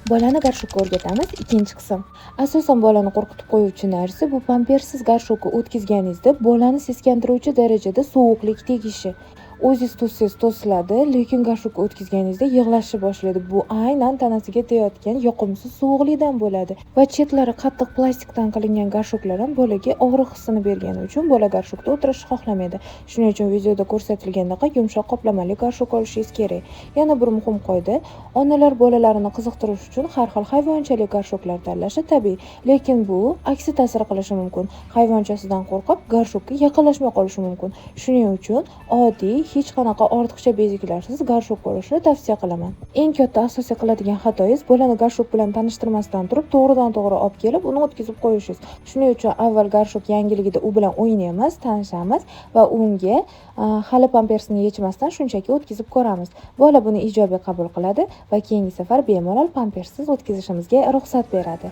Bolani горшок ka o'rgatamiz, ikkinchi qism. Asosan bolani qo'rqitib qo'yuvchi narsa bu pampersiz горшок ka o'tkazganingizda bolani seskantiruvchi darajada sovuqlik tegishi. O'zingiz to'ssangiz to'siladi, lekin горшок ka o'tkazganingizda yig'lashni boshlaydi. Bu aynan tanasiga tegayotgan yoqimsiz sovuqlikdan bo'ladi. Va chetlari qattiq plastikdan qilingan горшок lar ham bolaga og'riq hissini bergani uchun bola горшок da o'tirishni xohlamaydi. Shuning uchun videoda ko'rsatilgandaqa yumshoq qoplamali горшок olishingiz kerak. Yana bir muhim qoida: onalar bolalarini qiziqtirish uchun har xil hayvonchali горшок lar tanlashi tabiiy, lekin bu aksi ta'sir qilishi mumkin. Hayvonchasidan qo'rqib, горшок ka yaqinlashmay qolishi mumkin. Shuning uchun oddiy, hech qanaqa ortiqcha bezaklarsiz горшок olishni tavsiya qilaman. Eng katta asosiy qiladigan xatoyingiz bolani горшок bilan tanishtirmasdan turib, to'g'ridan-to'g'ri olib kelib, uni o'tkazib qo'yishingiz. Shuning uchun avval горшок yangiligida u bilan o'ynaymiz, tanishamiz va unga hali pampersini yechmasdan shunchaki o'tkazib ko'ramiz. Bola buni ijobiy qabul qiladi va keyingi safar bemalol pampersiz o'tkazishimizga ruxsat beradi.